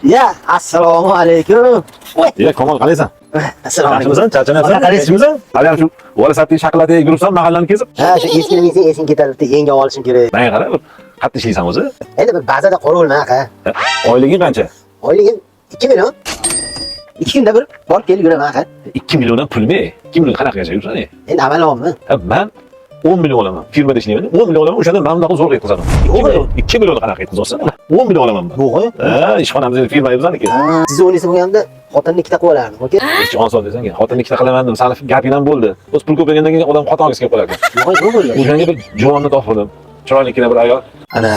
Ya, assalomu alaykum. Voy, Ya Kamol qalaysan? Assalomu alaykum. Yaxshimisan? Charchamayapsan? Aka, qalaysiz? Yaxshimisan? Hali ham shu velosipedni shaqillatib yuribsan, mahallani kezib. Ha, shu eskini minsang esing ketadi, bitta yangi olishim kerak. Menga qara, bir qayerda ishlaysan o'zi? Endi bir bazada qorovulman aka. Oyliging qancha? Oyligim 2 million. 2 kunda bir borib kelib yuraman aka. 2 milliondan pulmi? 2 million qanaqa yashab yuribsan? E? Endi amalonmi? Ha, men 10 million olaman. Firmada ishlayman. 10 million olaman, o'shanda men bunaqa zo'rg'a yetkazaman. Yo'q. 2 million qanaqa yetkazolsan? 10 million olaman men. Yo'q. Ha, ishxonamiz firma bizaniki. Sizni o'ylaysiz bo'lganda xotinni ikkita qilib olardim, aka. Hech oson desang, xotinni ikkita qilaman dedim, sani gaping ham bo'ldi. O'z pul ko'paygandan keyin odam xotin olgisi kelib qolar ekan. Yo'q, nima bo'ldi? O'shanga bir juvonni topdim. Chiroylikkina bir ayol. Ana,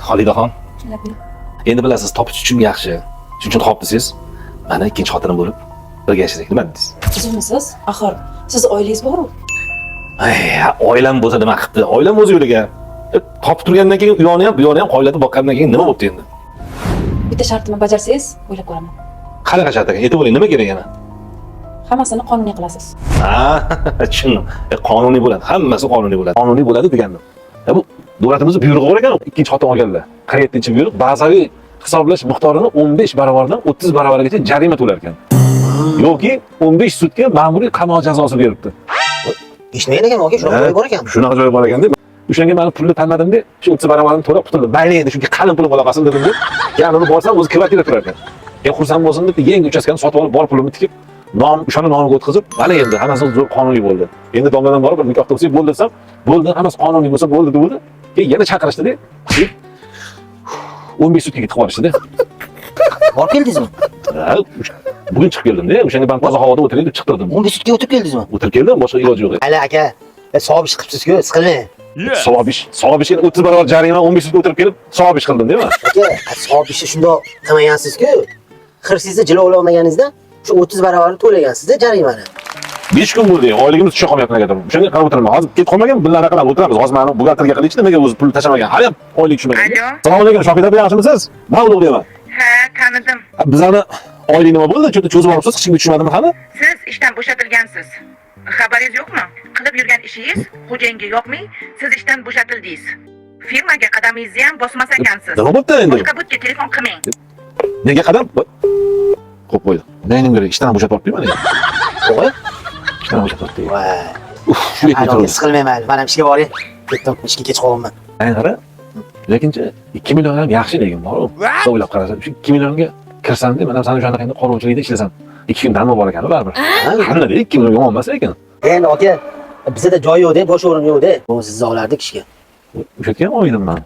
Xolidaxon. Endi bilasiz, topish uchun yaxshi. Shuning uchun hop desiz, mana ikkinchi xotinim bo'lib birga yashasak, nima deysiz? Tuzukmisiz? Axir siz oilangiz bor-u. Ay, oilam bo'lsa nima qilibdi? Oilam o'zi yo'liga. Topib turgandan keyin u yoni ham, bu yoni ham qoyillatib boqqandan keyin nima bo'pti endi? Bitta shartimni bajarsangiz, o'ylab ko'raman. Qanaqa shart ekan? Aytib bo'ling, nima kerak yana? Hammasini qonuniy qilasiz. Ha, tushundim. Qonuniy bo'ladi. Hammasi qonuniy bo'ladi. Qonuniy bo'ladi degandim. Bu davlatimizni buyrug'i bor ekan, ikkinchi xotin olganlar. 47-buyruq bazaviy hisoblash miqdorini 15 barobardan 30 barobargacha jarima to'lar ekan. Yoki 15 sutka ma'muriy qamoq jazosi beribdi. Eshitmagan ekanman aka, shunaqa joyi bor ekanmi? Shunaqa joyi bor ekan deb. O'shanga mani pulni tanladim deb, shu 30 barobarini to'lab qutuldim. Mayli endi shunga qalin pulim bo'la qolsin dedim deb. Keyin uni borsam o'zi kvartira turar ekan. Keyin xursand bo'lsin deb yangi uchastkani sotib olib, bor pulimni tikib, nom o'shani nomiga o'tkazib, mana endi hammasi zo'r qonuniy bo'ldi. Endi domladan borib bir nikoh qilsak bo'ldi desam, bo'ldi, hammasi qonuniy bo'lsa bo'ldi degandi. Keyin yana chaqirishdi-da. 15 sutkaga tiqib yuborishdi-da. Borib keldingizmi? Ha, bugun chiqib keldim-da. O'shanga men toza havoda o'tiray deb chiqtirdim. 15 sutga o'tib keldingizmi? O'tirib keldim, boshqa iloji yo'q edi. Mayli aka, savob ish qilibsiz-ku, siqilmang. Savob ish, savob ish endi 30 barobar jarima 15 sutka o'tirib kelib, savob ish qildim, deymi? Aka, savob ishni shundoq qilmagansiz-ku. Xirsingizni jilovlamaganingizda shu 30 barobarini to'lagansiz-da jarimani. 5 kun bo'ldi, oyligimiz tusha qolmayapti negadir. O'shanga qarab o'tiraman. Hozir ketib qolmagan, birlar qilib o'tiramiz. Hozir mani buxgalterga qilishdi, nimaga o'zi pul tashlamagan? Hali ham oylik tushmagan. Alo. Assalomu alaykum, Shohida opa, yaxshimisiz? Men Ulug' deyman. Ha, tanidim. Bizani oylik nima bo'ldi? Cho'ta cho'zib olibsiz, hech kimga tushmadimi hali? Siz ishdan bo'shatilgansiz. Xabaringiz yo'qmi? Qilib yurgan ishingiz xo'jayinga yoqmay, siz ishdan bo'shatildingiz. Firmaga qadamingizni ham bosmas ekansiz. Nima bo'pti endi? Boshqa butga telefon qilmang. Nega qadam? Qo'yib qo'ydi. Nega kerak? Ishdan bo'shatib olibdi mani. To'g'ri? Ishdan bo'shatib olibdi. Voy. Uf, shu Mayli yetmay aka, turdi. siqilmang mayli. Men ham ishga boray. Ketdim, ishga kech qolyapman. Ayni qara. Lekinchi 2 million ham yaxshi lekin bor. O'ylab qarasam, shu 2 millionga kirsam-da, men ham sani o'shanaqa endi qorovchilikda ishlasam. 2 kun dam bor ekan baribir. Qanday 2 million yomon emas lekin. Endi aka, bizada joy yo'q-da, bo'sh o'rin yo'q-da. Bu sizni olardik ishga. O'sha yerga ham oldim man.